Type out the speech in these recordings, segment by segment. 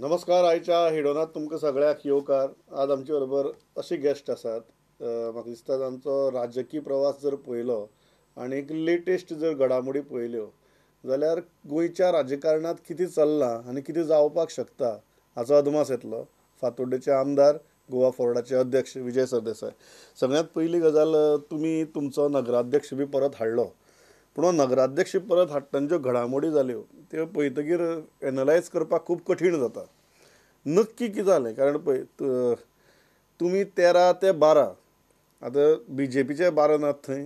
नमस्कार. आयच्या हेडोनात तुमकां सगळ्याक येवकार. आज आमचे बरोबर अशे गेस्ट आसात, म्हाका दिसता तांचो राजकीय प्रवास जर पळयलो आनी एक लेटेस्ट जर घडामोडी पळयल्यो जाल्यार गोंयच्या राजकारणांत कितें चल्लां आनी कितें जावपाक शकता हाचो अदमास येतलो. फातोड्डेचे आमदार, गोवा फॉरवर्डाचे अध्यक्ष विजय सरदेसाय. सगळ्यांत पयली गजाल, तुमी तुमचो नगराध्यक्ष बी परत हाडलो, पूण नगराध्यक्ष परत हाडटना ज्यो घडामोडी जाल्यो त्यो पळयतकीर एनलायज करपाक खूब कठीण जाता. नक्की कितें जालें? कारण पळय तुमी 13 ते 12, आतां बी जे पीचे 12 नात थंय,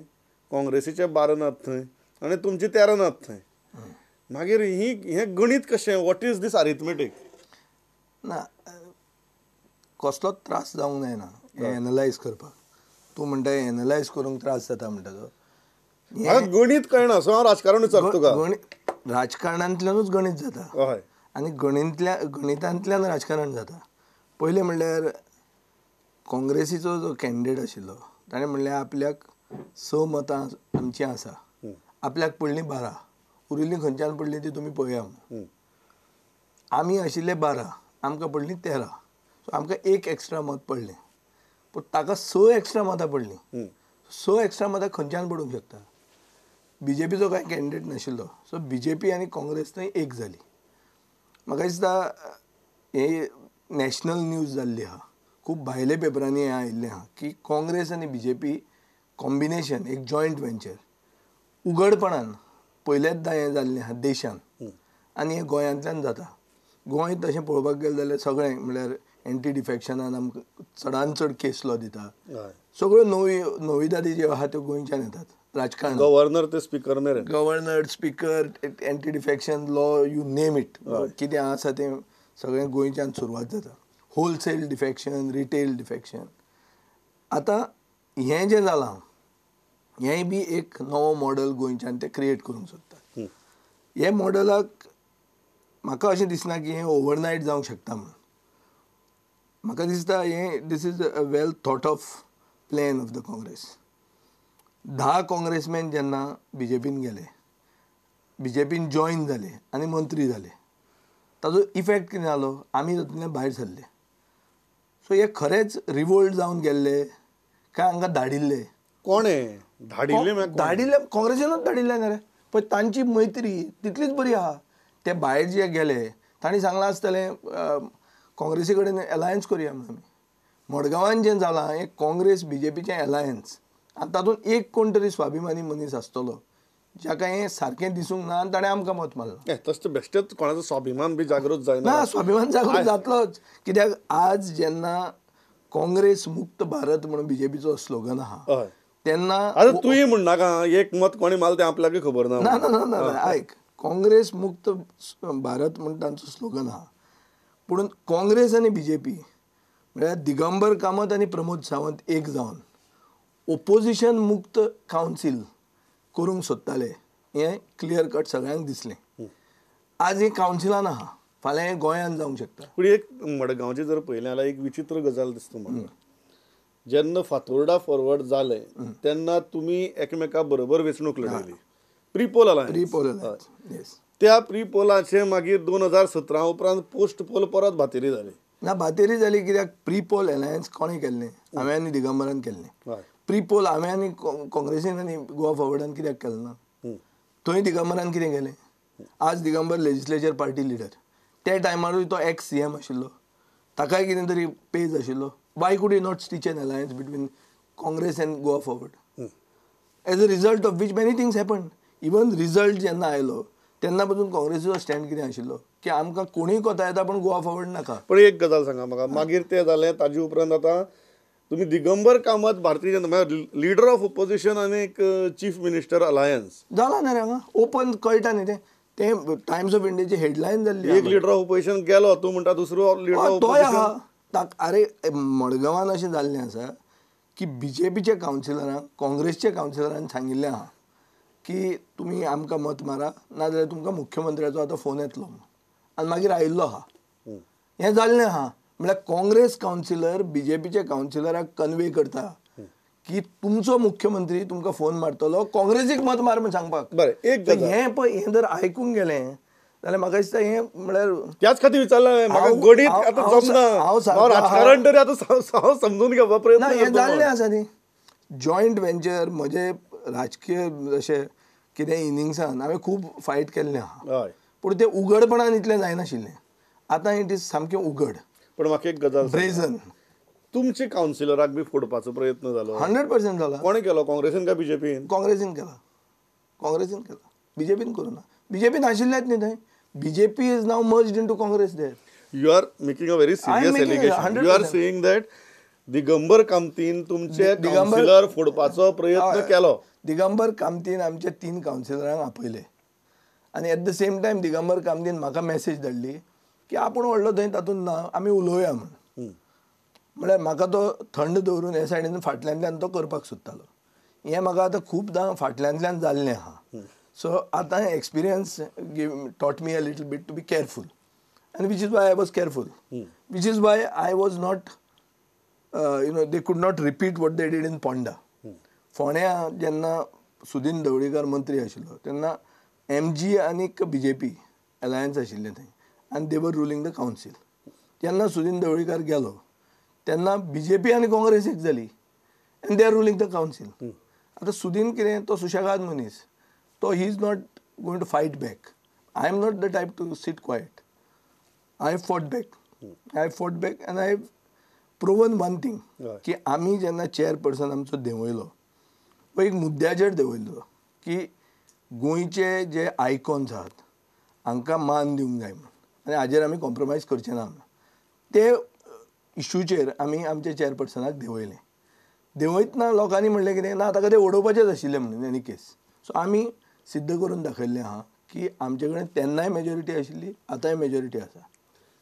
काँग्रेसीचे 12 नात थंय आनी तुमचे 13 नात थंय. मागीर ही हें गणीत कशें? What is these arithmetic? ना, कसलोच त्रास जावंक जायना हें एनलायज करपाक. तूं म्हणटा एनलायज करूंक त्रास जाता म्हणटा तो गणीत कळना. सो हांव राजकारण विचारता तुका. राजकारणांतल्यानूच गणीत जाता आनी गणितांतल्यान राजकारण जाता. पयलें म्हणल्यार काँग्रेसीचो जो कॅन्डिडेट आशिल्लो ताणें म्हणलें आपल्याक 6 मतां आमचीं आसा, आपल्याक पडलीं 12, उरिल्लीं खंयच्यान पडलीं ती तुमी पळया म्हणून. आमी आशिल्ले 12, आमकां पडलीं 13, सो आमकां एक एक्स्ट्रा मत पडलें. पूण ताका 6 एक्स्ट्रा मतां पडलीं. 6 एक्स्ट्रा मतां खंयच्यान पडूंक शकता? बी जे पीचो कांय कॅन्डिडेट नाशिल्लो. सो बी जे पी आनी काँग्रेस थंय एक जाली. म्हाका दिसता हे नॅशनल न्यूज जाल्ली आहा, खूब भायले पेपरांनी हें आयिल्लें आहा की काँग्रेस आनी बी जे पी कॉम्बिनेशन, एक जॉयंट वेंचर उघडपणान पयलेंचदा हें जाल्लें आहा देशान आनी हें गोंयांतल्यान जाता. गोंय तशें पळोवपाक गेलें जाल्यार सगळें म्हणल्यार एंटी डिफॅक्शनान आमकां चडान चड केस लॉ दिता. सगळ्यो नविदादी ज्यो आहा त्यो गोंयच्यान येतात. राजकारण, गव्हर्नर ते स्पीकर मेरेन, governor, speaker, anti defection law, you name it, कितें आसा तें सगळें गोंयच्यान सुरवात जाता. Wholesale defection, retail defection. आतां हें जें जालां हेंय बी एक नवो मॉडल गोंयच्यान ते क्रिएट करूंक सोदतात. हे मॉडलाक म्हाका अशें दिसना की हें ओवरनायट जावंक शकता म्हणून. म्हाका दिसता हें this is a well thought of plan of the Congress. 10 congressman जेन्ना बी जे पीन गेले, बी जे पीन जॉयन जाले आनी मंत्री जाले, ताजो इफेक्ट कितें जालो? आमी तातूंतल्यान भायर सरले. सो हे खरेंच रिवोल्ट जावन गेल्ले काय हांकां धाडिल्ले? कोणें धाडिल्ले? धाडिल्ले काँग्रेसीनूच धाडिल्ले न्ही रे. पळय तांची मैत्री तितलीच बरी आहा. ते भायर जे गेले तांणी सांगलां आसतलें काँग्रेसी कडेन एलायन्स करुया म्हणून. आमी मडगांवान जें जालां हें काँग्रेस बी जे पीचें एलायन्स आनी तातूंत एक कोण तरी स्वाभिमानी मनीस आसतलो जाका हें सारकें दिसूंक ना आनी ताणें आमकां मत मारलां. तशें बेश्टेच कोणाचो स्वाभिमान बी जागृत जायना. ना, स्वाभिमान जागृत जातलोच. कित्याक आज जेन्ना काँग्रेस मुक्त भारत म्हणून बी जे पीचो स्लोगन आहा तेन्ना आतां तूंय म्हणनाका एक मत कोणी मारलें तें आपल्याकूय खबर ना. ना ना ना, आयक, काँग्रेस मुक्त भारत म्हूण तांचो स्लोगन आहा. पूण काँग्रेस आनी बी जे पी म्हळ्यार दिगंबर कामत आनी प्रमोद सावंत एक जावन ओपोजिशन मुक्त कावन्सील करूंक सोदताले हें क्लियर कट सगळ्यांक दिसलें. आज हें कावन्सिलान आहा, फाल्यां हें गोंयांत जावंक शकता. पूण एक मडगांवचें जर पळयलें जाल्यार एक विचित्र गजाल दिसता म्हाका. जेन्ना फातोर्डा फॉरवर्ड जालें तेन्ना तुमी एकमेका बरोबर वेंचणूक लढयली, प्री-पोल अलायन्स. प्री-पोल अलायन्स, येस. त्या प्री-पोलाचे मागीर 2017 उपरांत पोस्ट पोल परत भातेरी जाली. ना, भातेरी जाली कित्याक प्री पोल अलायन्स कोणें केल्लें? हांवें आनी दिगंबरान केल्लें. प्री पोल हांवें आनी काँग्रेसीन आनी गोवा फॉरवर्डान कित्याक केलें ना? थंय दिगंबरान कितें केलें? आज दिगंबर लेजिस्लेचर पार्टी लिडर, त्या टायमारूय तो एक्स सी एम आशिल्लो, ताकाय कितें तरी पेज आशिल्लो. Why could you not stitch an alliance between Congress and Goa Forward? As a result of which many things happen. Even result जेन्ना आयलो तेन्ना पसून काँग्रेसीचो स्टँड कितें आशिल्लो की आमकां कोणूय कोता येता पूण गोवा फॉरवर्ड नाका. पूण एक गजाल सांगा म्हाका, मागीर तें जालें ताजे उपरांत आतां तुमी Digambar Kamat Bharatiya Janata leader of opposition आनी एक चीफ मिनिस्टर अलायन्स जाला न्ही रे. हांगा ओपन कळटा न्ही तें. तें टायम्स ऑफ इंडियाची हेडलायन जाल्ली. एक लिडर ऑफ ओपोजिशन गेलो, तूं म्हणटा दुसरो लिडर ऑफ तोय आहा. अरे मडगांवान अशें जाल्लें आसा की बी जे पीच्या कावन्सिलरांक काँग्रेसच्या कावन्सिलरान सांगिल्लें आहा की तुमी आमकां मत मारा नाजाल्यार तुमकां मुख्यमंत्र्याचो आतां फोन येतलो म्हणून. आनी मागीर आयिल्लो आहा. हें जाल्लें आहा. म्हळ्यार काँग्रेस कावन्सिलर बी जे पीच्या कावन्सिलराक कन्वे करता की तुमचो मुख्यमंत्री तुमकां फोन मारतलो काँग्रेसीक मत मार म्हूण सांगपाक. बरें, एक हें पळय, हें जर आयकूंक गेलें जाल्यार म्हाका दिसता हें म्हळ्यार त्याच खातीर विचारलें म्हाका गणीत आतां जमना, राजकारण तरी आतां हांव समजून घेवपा प्रयत्न ना. हें जाल्लें आसा न्ही जॉयंट वेंचर. म्हजे राजकीय अशें कितें इनिंग्सान हांवें खूब फायट केल्लें आहा, पूण तें उगडपणान इतलें जायनाशिल्लें. आतां it is सामकें उगड. पण म्हाका एक गजाल, ब्रेझन तुमचे कावन्सिलराक बी फोडपाचो प्रयत्न जालो? 100% जाला. कोणें केलो, काँग्रेसीन काय बीजेपीन? काँग्रेसीन केला, काँग्रेसीन केला, बीजेपीन करूं ना. बीजेपीन आशिल्लेच न्ही थंय. BJP is now merged into Congress there. You are making a very serious allegation. You are saying that Digambar कामतीन तुमचे कावन्सिलर फोडपाचो प्रयत्न केलो. दिगंबर कामतीन आमचे 3 कावन्सिलरांक आपयले आनी at the same time Digambar कामतीन म्हाका मॅसेज धाडली की आपूण व्हडलो थंय तातूंत ना, आमी उलोवया म्हूण. म्हळ्यार म्हाका तो थंड दवरून हे सायडीन फाटल्यांतल्यान तो करपाक सोदतालो. हें म्हाका आतां खुबदां फाटल्यांतल्यान जाल्लें आहा. सो आतां experience taught me a little bit to be careful, and which is why I was careful, which is why I was not you know they could not repeat what they did in Ponda. फोंड्या जेन्ना सुदीन ढवळीकर मंत्री आशिल्लो तेन्ना M G आनी BJP alliance आशिल्लें थंय आनी they were ruling the council. जेन्ना सुदीन ढवळीकर गेलो तेन्ना बीजेपी आनी काँग्रेस एक जाली and they are ruling the council. आतां सुदीन कितें, तो सुशेगाद मनीस, तो he is not going to fight back. I am not the type to sit quiet. I fought back, I fought back and I proven one thing की आमी जेन्ना chairperson आमचो देंवयलो हो एक मुद्द्याचेर देंवयलो की गोंयचे जे आयकॉन्स आहात हांकां मान दिवंक जाय म्हणून, आनी हाजेर आमी कॉम्प्रोमायज करचे ना म्हणून. ते इशूचेर आमी आमच्या चेअरपर्सनाक देंवयलें. देंवयतना लोकांनी म्हणलें कितें ना, ताका तें उडोवपाचेंच आशिल्लें म्हणून एनी केस. सो आमी सिद्ध करून दाखयल्लें आहा की आमचे कडेन तेन्नाय मेजॉरिटी आशिल्ली, आतांय मेजॉरिटी आसा.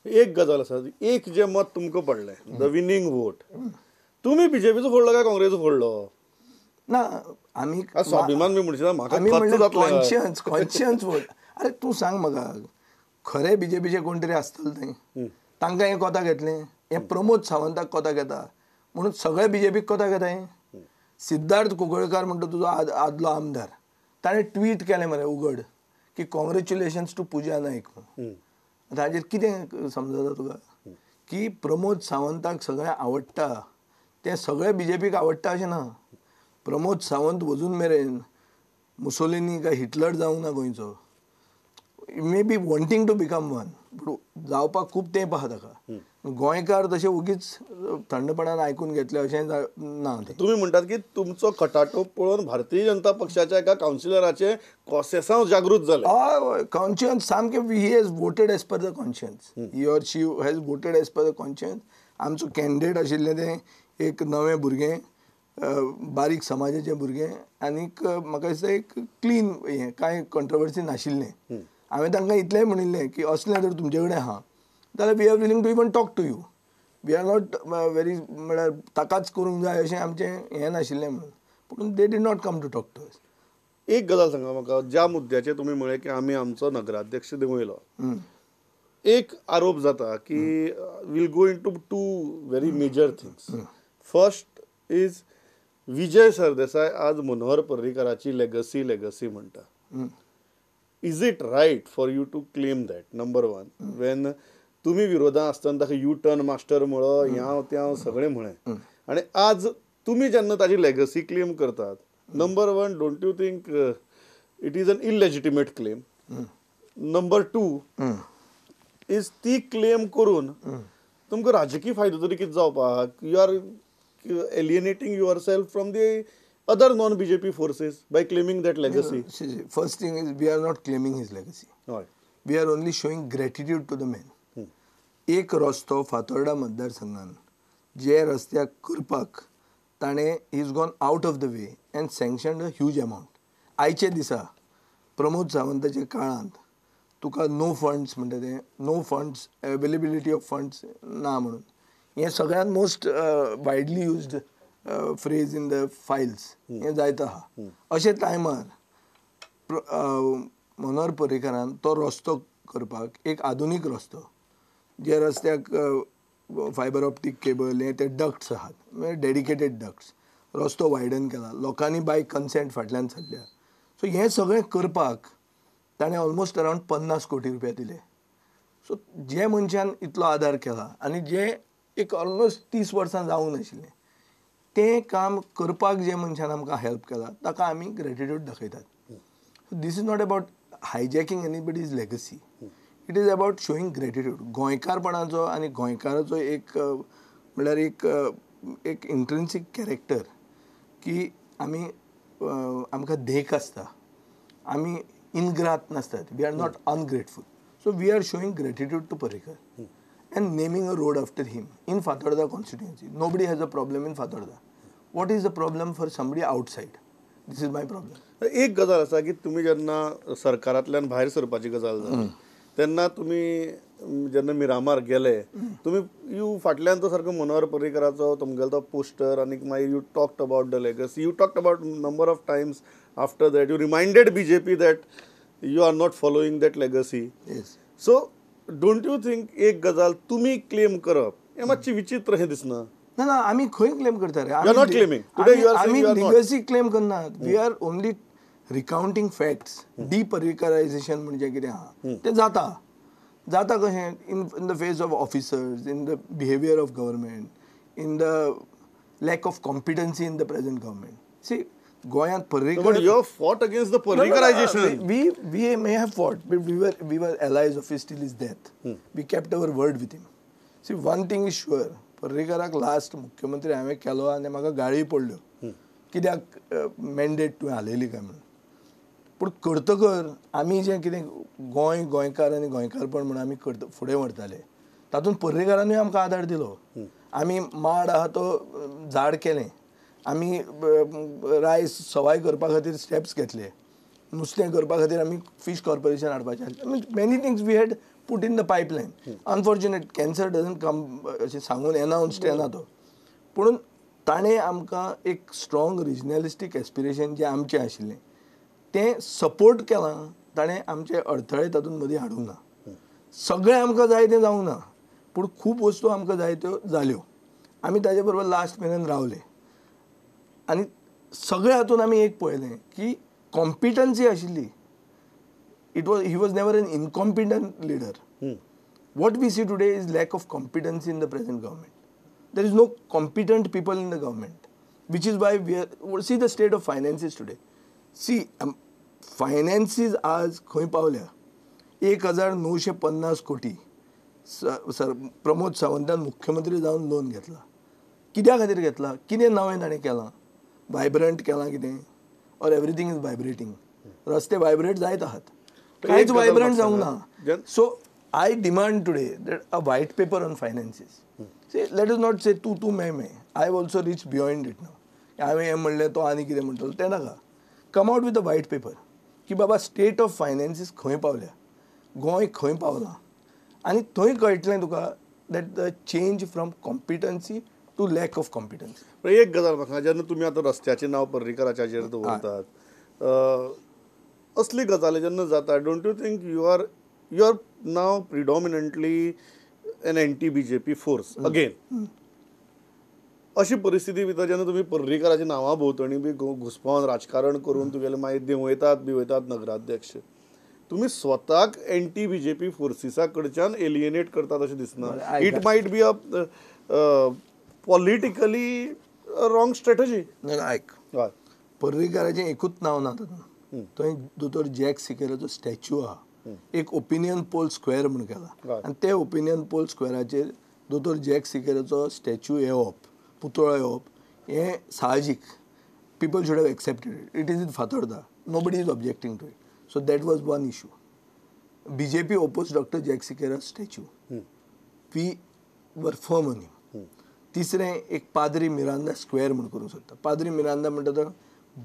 एक गजाल आसा, एक जें मत तुमकां पडलें the winning vote, तुमी बीजेपीचो फोडलो काय काँग्रेसीचो फोडलो? ना, आमी स्वाभिमान बी म्हणचे म्हाका कॉन्शियन्स, कॉन्शियन्स वोट. अरे तूं सांग म्हाका, खरें बीजेपीचे कोण तरी आसतले थंय, तांकां हें कोता घेतलें, हें प्रमोद सावंताक कोता घेता म्हणून सगळे बीजेपीक कोता घेता. हें सिद्धार्थ कुंकळकार म्हणटा तुजो आदलो आमदार, ताणें ट्वीट केलें मरे उगड की कॉंग्रेच्युलेशन्स टू पुजा नायक म्हणून. आतां हाजेर कितें समजता तुका की प्रमोद सावंताक सगळें आवडटा, तें सगळें बीजेपीक आवडटा अशें ना. प्रमोद सावंत वजून मेरेन मुसोलिनी काय हिटलर जावंक ना गोंयचो. May be wanting to become one, पूण जावपाक खूब तेंप आहा ताका. गोंयकार तशें ओगीच थंडपणान आयकून घेतले अशें ना. तुमी म्हणटात की तुमचो खटाटोप पळोवन भारतीय जनता पक्षाच्या एका कावन्सिलराचें कॉसेसांव जागृत जालें. हय, कॉन्शियन्स सामकें. He has voted as per the conscience, he or she has voted as per the conscience. आमचो कॅन्डिडेट आशिल्लें तें एक नवें भुरगें, बारीक समाजाचें भुरगें, आनीक म्हाका दिसता एक क्लीन हें कांय कंट्रोवर्सी नाशिल्लें. हांवें तांकां इतलेंय म्हणिल्लें की असलें जर तुमचे कडेन आहा जाल्यार we are willing to even talk to you, we are not very म्हळ्यार ताकाच करूंक जाय अशें आमचें हें नाशिल्लें म्हणून. पूण they did not come to talk to us. एक गजाल सांगा म्हाका, ज्या मुद्द्याचेर तुमी म्हळें की आमी आमचो नगराध्यक्ष देंवयलो, एक आरोप जाता की we'll go into two very major things. First is Vijay Sardesai आज मनोहर पर्रीकराची लेगसी लेगसी म्हणटा. Is it right for you to claim that? Number one, when तुमी विरोधात आसतना ताका यू टर्न मास्टर म्हळो, ह्याव त्याव सगळें म्हळें, आनी आज तुमी जेन्ना ताजी लेगसी क्लेम करतात, number one, don't you think it is an illegitimate claim? Number two is ती क्लेम करून तुमकां राजकीय फायदो तरी कितें जावपाक? You are alienating yourself from the other non-BJP forces by claiming that legacy. First thing is, we are not claiming his legacy. We are only showing gratitude to the man. एक रस्तो फातोर्डा मतदारसंघान जे रस्त्याक करपाक ताणें is gone out of the way and sanctioned a huge amount. आयचे दिसा प्रमोद सावंताच्या काळांत तुका no funds म्हणटा तें, no funds, availability of funds ना म्हणून हें सगळ्यांत most widely used phrase in the files हें जायत आहा. अशे टायमार मनोहर पर्रीकरान तो रस्तो करपाक एक आधुनीक रस्तो, जे रस्त्याक फायबर ऑप्टीक केबल हे ते डक्ट्स आहात, म्हणजे डेडिकेटेड डक्ट्स, रस्तो वायडन केला, लोकांनी बाय कन्सेंट फाटल्यान सरल्या. सो हें सगळें करपाक ताणें ऑलमोस्ट अरावंड 50 कोटी रुपया दिले. सो जे मनशान इतलो आदार केला आनी जे एक ऑलमोस्ट 30 वर्सां जावंक नाशिल्लें तें काम करपाक जे मनशान आमकां हेल्प केला ताका आमी ग्रेटिट्यूड दाखयतात. This is not about hijacking anybody's legacy, it is about showing gratitude. गोंयकारपणाचो आनी गोंयकाराचो एक म्हणल्यार एक एक इंट्रिन्सीक कॅरेक्टर की आमी आमकां देख आसता, आमी इनग्रात नासतात, we are not ungrateful. So we are showing gratitude to Parrikar and naming a road after him in Fatorda constituency. Nobody has a problem in Fatorda. What is the problem for somebody outside? This is my problem. एक गजाल आसा की तुमी जेन्ना सरकारांतल्यान भायर सरपाची गजाल जाली तेन्ना तुमी जेन्ना मिरामार गेले तुमी you फाटल्यान तो सारको मनोहर पर्रीकराचो तुमगेलो तो पोस्टर आनी मागीर you talked about the legacy, you talked about number of times after that, you reminded BJP that you are not following that legacy. So don't you think एक गजाल तुमी क्लेम करप हें मातशें विचित्र हें दिसना? ना ना, आमी खंय क्लेम करता रे? आमी लेगसी क्लेम करनात. We are only recounting facts. Deparrikarisation म्हणजे कितें आहा तें जाता जाता कशें in the face of officers, in the behaviour of government, in the lack of competency in the present government. See गोंयांत Parrikar, but you have fought against the Parrikarisation. We may have fought, but we were allies of his till his death. We kept our word with him. See, one thing is sure, पर्रीकराक last मुख्यमंत्री हांवें केलो आनी म्हाका गाळी पडल्यो कित्याक mandate तुवें हालयली काय म्हणून. पूण करतकर आमी जें कितें गोंय गोंयकार आनी गोंयकारपण म्हणून आमी करता फुडें व्हरताले तातूंत पर्रीकारानूय आमकां आदार दिलो. आमी माड आहा तो झाड केलें, आमी रायस सवाय करपा खातीर स्टेप्स घेतले, नुस्तें करपा खातीर आमी फीश कॉर्पोरेशन हाडपाचें आसलें. Many things we had put in the pipeline. Unfortunate cancer doesn't come अशें सांगून एनावन्स्ड येना तो. पूण ताणें आमकां एक स्ट्रॉंग रिजनलिस्टीक एस्पिरेशन जें आमचें आशिल्लें तें सपोर्ट केलां. ताणें आमचे अडथळे तातूंत मदीं हाडूंक ना. सगळें आमकां जाय तें जावंक ना, पूण खूब वस्तू आमकां जाय त्यो जाल्यो. आमी ताजे बरोबर लास्ट मेरेन रावले आनी सगळ्या हातून आमी एक पळयलें की कॉम्पिटन्सी आशिल्ली. It was, he was never an incompetent leader. What we see today is lack of competency in the present government. There is no competent people in the government, which is why we are, see the state of finances today. See, finances आज खंय पावल्या? 1950 कोटी sir Pramod सावंतान मुख्यमंत्री जावन loan घेतला. कित्या खातीर घेतला? कितें नवें ताणें केलां? वायब्रंट केलां कितें? Or everything is vibrating. रस्ते वायब्रेट जायत आहात, कांयच वायब्रंट जावंक ना. So I demand today that a white paper on finances. See, let us not say तूं तूं मैं मैं. I also reach beyond it now. हांवें हें म्हणलें तो आनी कितें म्हणटलो तें नाका. Come out with a white paper की बाबा स्टेट ऑफ फायनान्सीस खंय पावल्या, गोंय खंय पावलां, आनी थंय कळटलें तुका that the change from competency to lack of competency. एक गजाल म्हाका, जेन्ना तुमी आतां रस्त्याचें नांव पर्रीकराचेर दवरतात, असली गजाली जेन्ना जाता, don't you think you are now predominantly an anti BJP force again? अशी परिस्थिती भितर जेन्ना तुमी पर्रीकराच्या नांवा भोंवतणी बी घुसपावन राजकारण करून तुगेले मागीर देंवयतात बिवयतात नगराध्यक्ष, तुमी स्वताक एंटी बीजेपी फोर्सिसा कडच्यान एलियनेट करतात अशें दिसना? It might be a politically wrong strategy. आयक, पर्रीकराचें एकूच नांव ना तातूंत. थंय दोतोर जॅक सिकेराचो स्टॅच्यू आहा, एक ओपिनियन पोल स्क्वेअर म्हूण केला आनी ते ओपिनियन पोल स्क्वेअराचेर दोतोर जॅक सिकेराचो स्टॅच्यू येवप, पुतळो येवप हें साहजीक. People should have accepted it. It is in Fatorda, nobody is objecting to it. So that was one issue. BJP oppose doctor Jack Sequeira statue, we were firm on him. तिसरें एक पाद्री Miranda square म्हूण करूंक सोदता. पाद्री मिरांदा म्हणटा तो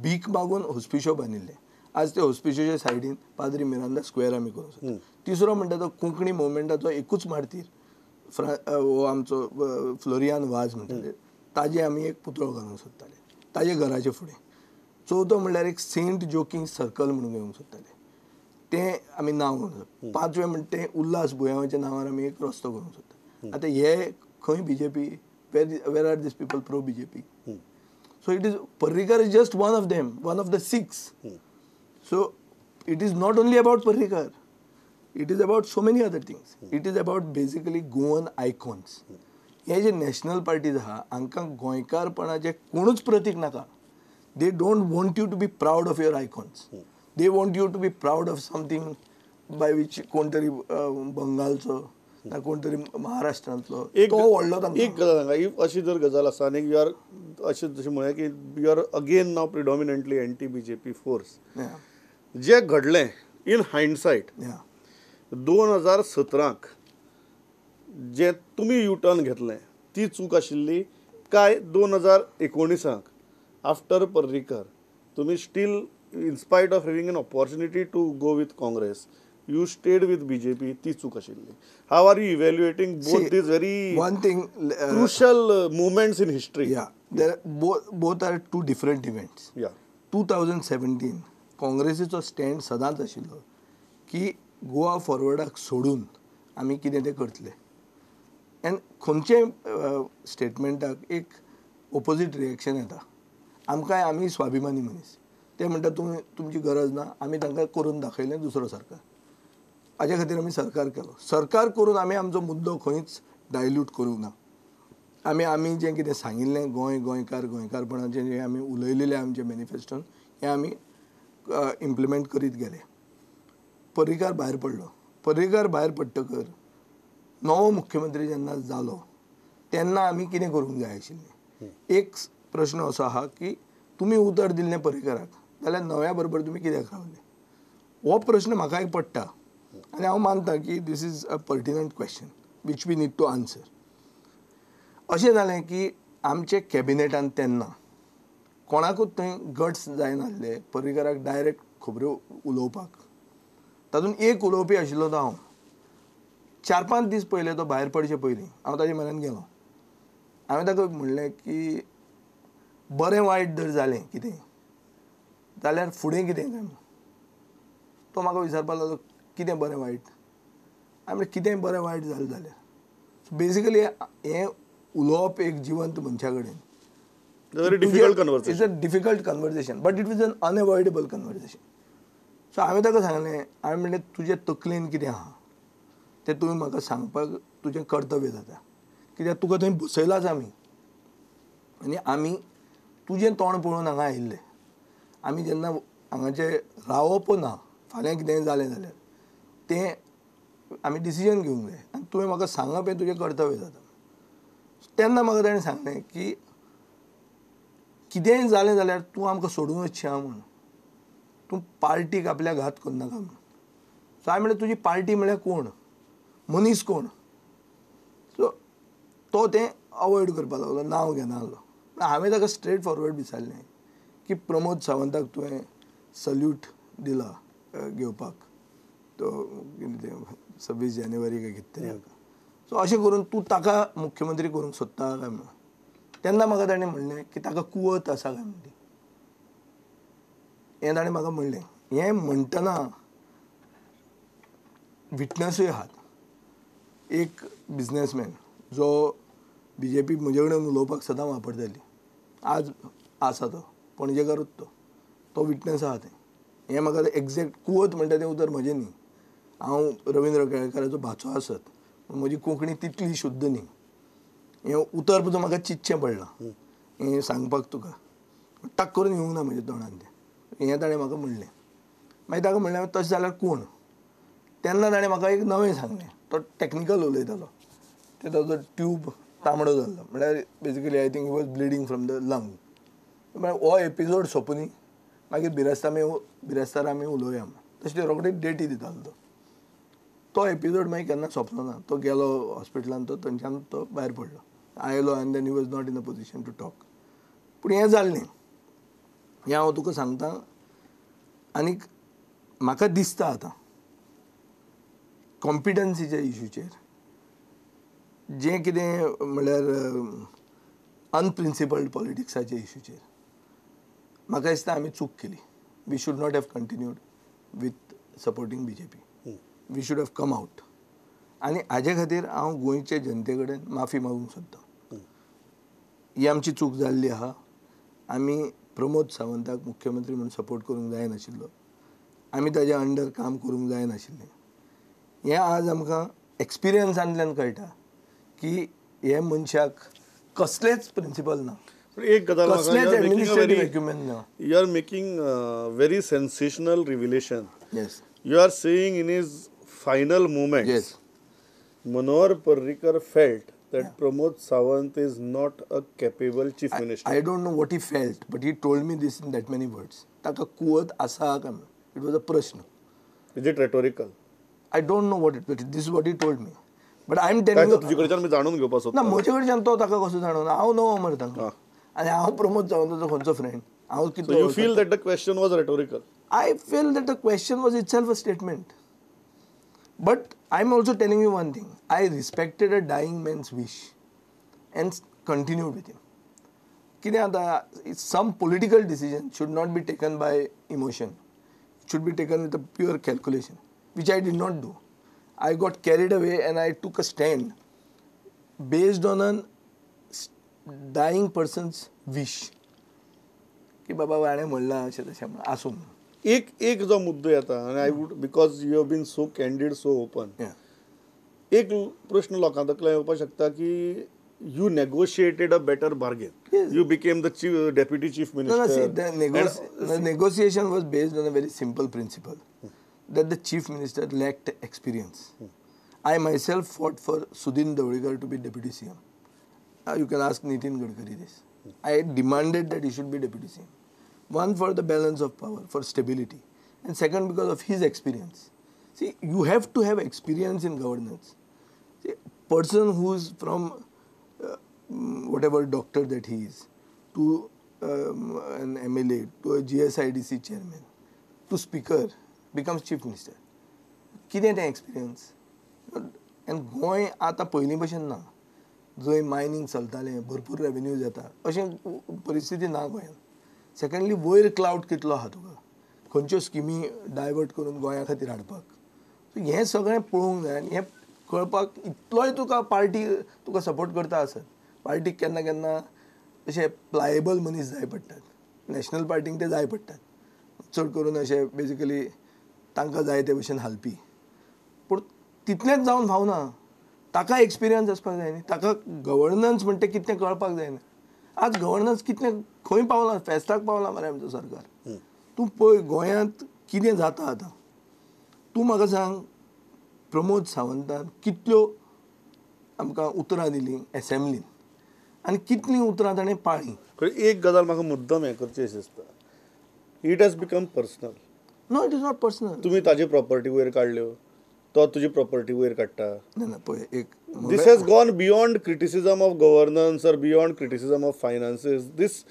भीक मागून हॉस्पिशो बांदिल्लें, आज ते हॉस्पिशोच्या सायडीन पाद्री मिरांदा स्क्वेअर आमी करूंक सोदता. तिसरो म्हणटा तो कोंकणी मुवमेंटाचो एकूच मार्तीर हो आमचो फ्लोरियान वाज म्हणटाले, ताजे आमी एक पुतळो घालूंक सोदताले ताजे घराचे फुडें. चवथो म्हणल्यार एक सेंट जोकिंग सर्कल म्हणून घेवंक सोदताले, तें आमी नांव घालूंक सोदता. पांचवें म्हणटा तें उल्हास बुयांवाच्या नांवार आमी एक रस्तो करूंक सोदता. आतां हे खंय BJP, where are these people pro BJP? So it is, Parrikar is just one of them, one of the 6. So It is not only about Parrikar, it is about so many other things. It is about basically Goan icons. हे जे national parties आहा हांकां गोंयकारपणाचें कोणूच प्रतीक नाका. They don't want you to be proud of your icons. They want you to be proud of something by which कोण तरी बंगालचो ना कोण तरी महाराष्ट्रांतलो तो व्हडलो तांकां. एक गजाल सांगा, if अशी जर गजाल आसा आनी you are अशें जशें म्हळें की you are again now predominantly anti BJP force, जें घडलें इन हायंडसायट 2017 जे तुमी यू टर्न घेतलें ती चूक आशिल्ली काय 2019 आफ्टर पर्रीकर तुमी still in spite of having an opportunity to go with Congress you stayed with BJP, ती चूक आशिल्ली? How are you evaluating both these very one thing crucial moments in history? Yeah, both are two different events. Yeah, 2017 काँग्रेसीचो stand सदांच आशिल्लो की गोवा फॉरवर्डाक सोडून आमी कितें तें करतले. एंड खंयचे स्टेटमेंटाक एक ओपोजीट रिएक्शन येता. आमकांय आमी स्वाभिमानी मनीस, ते म्हणटा तुमी तुमची गरज ना, आमी तांकां करून दाखयलें दुसरो सरकार. हाजे खातीर आमी सरकार केलो. सरकार करून आमी आमचो मुद्दो खंयच डायल्यूट करूंक ना. आमी आमी जें कितें सांगिल्लें गोंय गोंयकार गोंयकारपणाचें जें आमी उलयलेलें आमच्या मॅनिफेस्टोन हें आमी इम्प्लिमेंट करीत गेले. पर्रीकार भायर पडलो. पर्रीकार भायर पडटकर नवो मुख्यमंत्री जेन्ना जालो तेन्ना आमी कितें करूंक जाय आशिल्लें. एक प्रश्न असो आहा की तुमी उतर दिल्लें पर्रीकाराक जाल्यार नव्या बरोबर तुमी कित्याक रावले, हो प्रश्न म्हाकाय पडटा आनी हांव मानता की this is a pertinent question which we need to answer. अशें जालें की आमचे कॅबिनेटान तेन्ना कोणाकूच थंय गट्स जायनासले पर्रीकाराक डायरेक्ट खबऱ्यो उलोवपाक. तातूंत एक उलोवपी आशिल्लो तो हांव. 4-5 दीस पयले तो भायर पडचे पयलीं हांव ताजे म्हऱ्यान गेलो. हांवें ताका म्हणलें की बरें वायट जर जालें कितें जाल्यार फुडें कितें काय म्हणून. तो म्हाका विचारपाक लागलो कितें बरें वायट. हांवें म्हणलें कितें बरें वायट जालें जाल्यार. सो बेजिकली हें उलोवप एक जिवंत मनशा कडेन it's a difficult conversation, but it was an unavoidable conversation. So हांवें ताका सांगलें, हांवें म्हणलें तुजे तकलेन कितें आहा तें तुवें म्हाका सांगपाक तुजें कर्तव्य जाता, कित्याक तुका थंय बसयलाच आमी आनी आमी तुजें तोंड पळोवन हांगा आयिल्ले. आमी जेन्ना हांगाचें रावप ना, फाल्यां कितेंय जालें जाल्यार तें आमी डिसिजन घेवंक जाय आनी तुवें म्हाका सांगप हें तुजें कर्तव्य जाता. तेन्ना म्हाका ताणें सांगलें की कितेंय जालें जाल्यार तूं आमकां सोडून वचचें आहा म्हणून, तूं पार्टीक आपल्या घात करनाका म्हणून. सो हांवें म्हणलें तुजी पार्टी म्हळ्यार कोण, मनीस कोण. सो तो तें अवॉयड करपाक लागलो, नांव घेना आहलो. हांवें ताका स्ट्रेट फॉरवर्ड विचारलें की प्रमोद सावंताक तुवें सल्यूट दिला घेवपाक, तो कितें तें 26 जानेवारी काय कितें तरी हाका, सो अशें करून तूं ताका मुख्यमंत्री करूंक सोदता काय म्हणून. तेन्ना म्हाका ताणें म्हणलें की ताका कुवत आसा काय म्हणटी, हें ताणें म्हाका म्हणलें. हें म्हणटना विटनसूय आहात. एक बिजनेसमॅन जो बीजेपी म्हजे कडेन उलोवपाक सदां वापरताली, आज आसा तो पणजेकारूच, तो विटनस आहा. तें हें म्हाका एग्जॅक्ट कुवत म्हणटा तें उतर म्हजें न्ही, हांव रविंद्र केळेकाराचो भाचो आसत पूण म्हजी कोंकणी तितली शुद्ध न्ही. हें उतर पसून म्हाका चिंतचें पडलां हें सांगपाक तुका, टक करून येवंक ना म्हज्या तोंडान तें. हें ताणें म्हाका म्हणलें. मागीर ताका म्हणलें तशें जाल्यार कोण. तेन्ना ताणें म्हाका एक नवें सांगलें, तो टॅक्निकल उलयतालो, ते ताजो ट्यूब तांबडो जाल्लो, म्हळ्यार basically I think he was bleeding from the lung. म्हळ्यार हो एपिसोड सोंपनी मागीर बिरेस्तार आमी उलोवया म्हण, तशें ते रोखडीच डेटी दितालो तो. तो एपिसोड मागीर केन्ना सोंपलो ना. तो गेलो हॉस्पिटलान, तो थंयच्यान तो भायर पडलो, आयलो आनी then he was not in a position to talk. पूण हें जाल्लें, हें हांव तुका सांगता. आनीक म्हाका दिसता आतां कॉम्पिटन्सीच्या इशूचेर जें कितें म्हणल्यार अनप्रिंसिपल्ड पॉलिटिक्साच्या इशूचेर म्हाका दिसता आमी चूक केली. We should not have continued with supporting BJP, we should have come out. आनी हाजे खातीर हांव गोंयचे जनते कडेन माफी मागूंक सोदतां. ही आमची चूक जाल्ली आहा. आमी प्रमोद सावंताक मुख्यमंत्री म्हणून सपोर्ट करूंक जायनाशिल्लो. आमी ताज्या अंडर काम करूंक जायनाशिल्लें. हें आज आमकां एक्सपिरियन्सांतल्यान कळटा की हे मनशाक कसलेच प्रिंसिपल ना, एक गजाल कसलेच एडमिनिस्ट्रेटीव एक्युमेन ना. You are making very sensational revelation. Yes, you are saying in his final moment, yes, Manohar Parrikar felt that Pramod Sawant is not a capable chief minister. I don't know what he felt, but he told me this in that many words. ताका कुवत आसा काय म्हणून. It was a प्रश्न. Is it rhetorical? I don't know what it, but this is what he told me. But I am telling you. तुजे कडच्यान मी जाणून घेवपाक सोदता. ना, म्हजे कडच्यान तो ताका कसो जाणून, हांव न्हू मरे तांकां. आनी हांव प्रमोद सावंताचो खंयचो फ्रेंड, हांव कितलो. You feel that the question was rhetorical? I feel that the question was itself a statement. But I am also telling you one thing, I respected a dying man's wish and continued with him. कितें आतां, some political decision should not be taken by emotion, it should be taken with a pure calculation, which I did not do. I got carried away and I took a stand based on a dying person's wish की बाबा हाणें म्हणलां अशें तशें म्हणून आसूं. एक एक जो मुद्दो येता आनी I would, because you have been so candid, so open, एक प्रश्न लोकां तकल्यान येवपाक शकता की you negotiated a better bargain. You became the chief, deputy chief minister. The negotiation was based on a very simple principle that the chief minister lacked experience. I myself fought for Sudin Dhavalikar to be deputy CM. You can ask Nitin Gadkari this. I demanded that he should be deputy CM. One, for the balance of power, for stability, and second, because of his experience. See, you have to have experience in governance. See, person who is from whatever doctor that he is, to an MLA, to a GSIDC chairman, to speaker, becomes chief minister. कितें तें experience? आनी गोंय आतां पयलीं भशेन ना, जंय mining चलतालें, भरपूर रेवेन्यू जाता, अशें परिस्थिती ना गोंयांत. सेकंडली, वयर क्लावड कितलो आहा तुका, खंयच्यो स्किमी डायवर्ट करून गोंया खातीर हाडपाक. सो हें सगळें पळोवंक जाय आनी हें कळपाक इतलोय तुका पार्टी तुका सपोर्ट करता आसत, पार्टीक केन्ना केन्ना अशे प्लायेबल मनीस जाय पडटात, नॅशनल पार्टीक ते जाय पडटात, चड करून अशे बेजिकली तांकां जाय ते भशेन हालपी. पूण तितलेंच जावन फावना, ताका एक्सपिरियन्स आसपाक जाय न्ही, ताका गवर्नन्स म्हणटा कितें कळपाक जाय न्ही. आज गवर्नन्स कितलें खंय पावलां, फेस्ताक पावलां मरे आमचें सरकार. तूं पळय गोंयांत कितें जाता आतां. तूं म्हाका सांग, प्रमोद सावंतान कितल्यो आमकां उतरां दिलीं एसेंब्लीन आनी कितलीं उतरां ताणें पाळ्ळीं. एक गजाल म्हाका मुद्दम हें करचें अशें दिसता, it has become personal. No, it is not personal. तुमी ताजी प्रॉपर्टी वयर काडल्यो, तो तुजी प्रॉपर्टी वयर काडटा. ना ना, पळय एक, this has gone beyond criticism of governance or beyond criticism of finances. This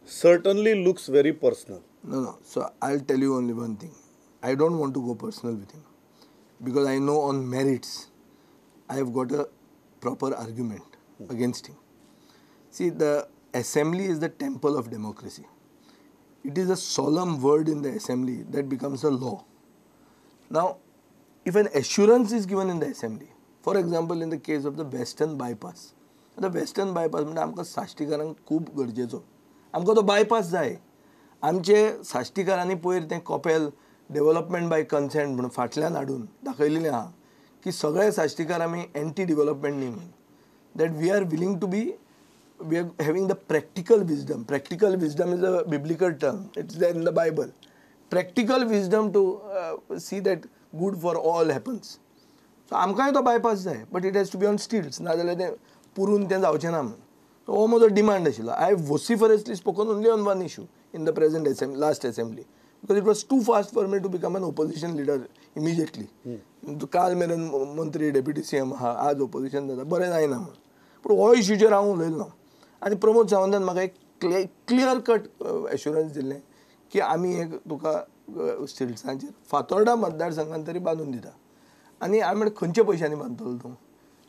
certainly looks very personal. No no, so I will tell you only one thing, I don't want to go personal with him because I know on merits I have got a proper argument against him. See, the assembly is the temple of democracy. It is a solemn word in the assembly that becomes a law. Now, if an assurance is given in the assembly, for example, in the case of the Western Bypass, the Western Bypass म्हणजे आमकां साश्टीकारांक खूब गरजेचो, आमकां तो bypass जाय. आमचे साश्टीकारांनी पयर तें कॉपेल डेव्हलपमेंट बाय कन्सेंट म्हणून फाटल्यान हाडून दाखयलेलें आहा की सगळे साश्टीकार आमी एंटी डेव्हलपमेंट न्ही म्हणून, that we are willing to be, we are having the practical wisdom. Practical wisdom is a biblical term, it's there in the Bible. Practical wisdom to see that good for all happens. So आमकांय तो bypass जाय, but it has to be on stilts, नाजाल्यार तें पुरून तें जावचें ना म्हणून. सो हो म्हजो डिमांड आशिल्लो. I vociferously spoken only on one issue in the present assembly, last assembly, because it was too fast for me to become an opposition leader immediately. काल मेरेन मंत्री, डेप्युटी सीएम आहा, आज ओपोजिशन जाता, बरें जायना म्हणून. पूण हो इश्यूचेर हांव उलयलो ना. आनी प्रमोद सावंतान म्हाका एक क्लियर कट एश्युरन्स दिल्लें की आमी एक तुका स्टिल्सांचेर फातोर्डा मतदारसंघान तरी बांदून दिता. आनी हांवें म्हणलें खंयच्या पयशांनी बांदतलो तूं,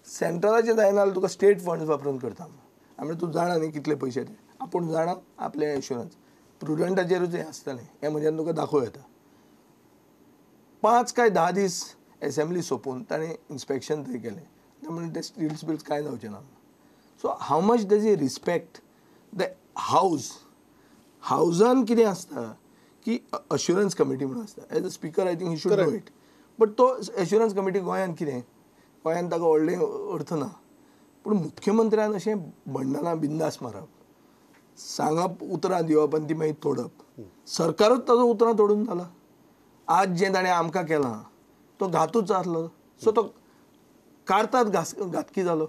सेंट्रलाचें जायना जाल्यार तुका स्टेट फंड्स वापरून करता. हांवें म्हणलें तूं जाणा न्ही कितले पयशे ते, आपूण जाणा आपलें एश्युरन्स प्रुडंटाचेरूच हें आसतलें, हें म्हज्यान तुका दाखोवं येता. 5 काय 10 दीस एसेंब्ली सोंपून ताणें इन्स्पेक्शन थंय केलें, ते म्हणलें ते स्टिल्स बिल्स कांय जावचें ना. So how much does he respect the house? हावजान कितें आसता की अश्युरन्स कमिटी म्हणून आसता. As a speaker I think he should know it. But तो एश्युरन्स कमिटी गोंयांत कितें, गोंयांत ताका व्हडलें अर्थ ना. पूण मुख्यमंत्र्यान अशें बंडलां बिंदास मारप, सांगप, उतरां दिवप आनी ती मागीर तोडप. सरकारूच ताजो उतरां तोडून जाला. आज जें ताणें आमकां केलां तो घातूच आसलो. सो तो कारतात घातकी जालो.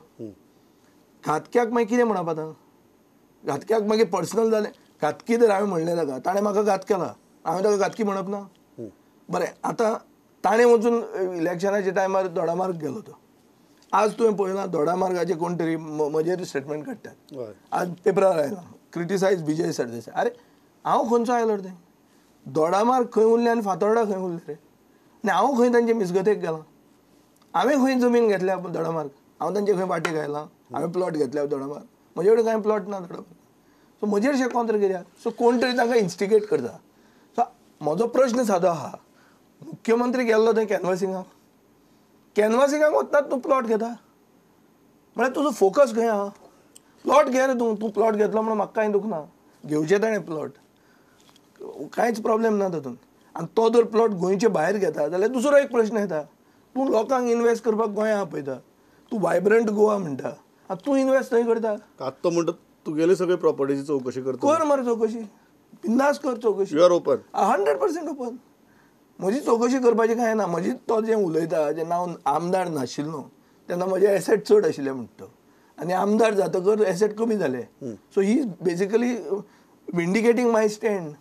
घातक्याक मागीर कितें म्हणप आतां? घातक्याक मागीर पर्सनल जालें. घातकी जर हांवें म्हणलें ताका, ताणें म्हाका घात केला, हांवें ताका घातकी म्हणप ना. बरें, आतां ताणें वचून इलेक्शनाच्या टायमार दोडामार्ग गेलो तो. आज तुवें पळयलां दोडामार्गाचे कोण तरी म्हजेर स्टेटमेंट काडटात, आज पेपरार आयला क्रिटिसायज विजय सरदेसाय. अरे हांव खंयचो आयलो रे? दोडामार्ग खंय उरलें आनी फातोर्डा खंय उरलें रे? आनी हांव खंय तांचे मिसगतेक गेलां? हांवें खंय जमीन घेतल्या दोडामार्ग? हांव तांचे खंय वाटेक आयलां? हांवें प्लॉट घेतल्या दोडामार्ग? म्हजे कडेन कांय प्लॉट ना दोडामार्ग. सो म्हजेर शें कोंत्र कित्याक? सो कोण तरी तांकां इन्स्टिगेट करता. सो म्हजो प्रश्न सादो आहा, मुख्यमंत्री गेल्लो थंय कॅनवासिंगाक, कॅनवासिंगाक वतना तूं प्लॉट घेता म्हळ्यार तुजो फोकस खंय आहा? प्लॉट घे रे तूं, तूं प्लॉट घेतलो म्हणून म्हाका कांय दुखना, घेवचें ताणें प्लॉट, कांयच प्रॉब्लेम ना तातूंत. आनी तो जर प्लॉट गोंयचे भायर घेता जाल्यार दुसरो एक प्रश्न येता, तूं लोकांक इन्वेस्ट करपाक गोंया आपयता, तूं वायब्रंट गोवा म्हणटा, आनी तूं इन्वेस्ट थंय करता. आतां तो म्हणटा तुगेली सगळी प्रॉपर्टीची चवकशी करता. कर मरे चवकशी, बिंदास कर चवकशी. You are open, 100% open. म्हजी चवकशी करपाची कांय ना. म्हजी तो जें उलयता, जेन्ना हांव आमदार नाशिल्लो तेन्ना म्हजे एसेट चड आशिल्ले म्हणटा तो, आनी आमदार जातकर एसेट कमी जाले. So he is basically vindicating my stand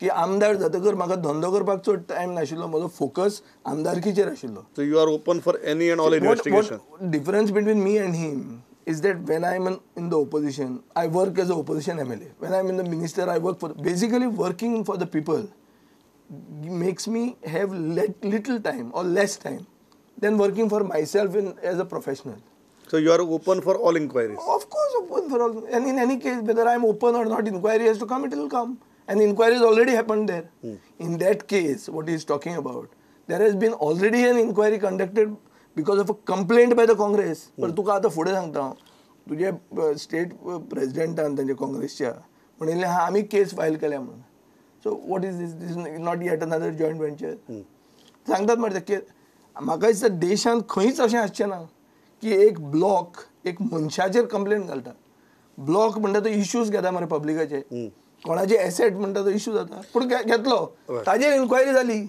की आमदार जातकर म्हाका धंदो करपाक चड टायम नाशिल्लो, म्हजो फोकस आमदारकीचेर आशिल्लो. So you are open for any and all investigation. Difference between me and him is that when I am in the opposition, I work as an opposition MLA. When I am in the minister, I work for, basically working for the people makes me have little time or less time than working for myself as a professional. So you are open for all inquiries? Of course, open for all. And in any case, whether I am open or not, inquiry has to come, it will come. And inquiry has already happened there. In that case, what he is talking about, there has been already an inquiry conducted because of a complaint by the Congress. पण तुका आतां फुडें सांगता हांव, तुजे state प्रेजिडेंटान तांच्या काँग्रेसच्या म्हणिल्लें हा आमी केस फायल केल्या म्हणून. So what is this? This is not yet another joint venture. सांगतात मरे ते. म्हाका दिसता देशांत खंयच अशें आसचें ना की एक ब्लॉक एक मनशाचेर कंप्लेन घालता. ब्लॉक म्हणटा तो इश्यूज घेता मरे पब्लिकाचे, कोणाचे एसेट म्हणटा तो इश्यू जाता, पूण घेतलो ताजेर इन्क्वायरी जाली,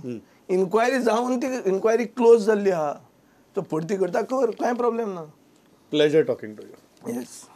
इन्क्वायरी जावन ती इन्क्वायरी क्लोज जाल्ली आहा. तो परती करता कर, कांय प्रॉब्लेम ना. Pleasure talking to you. Yes.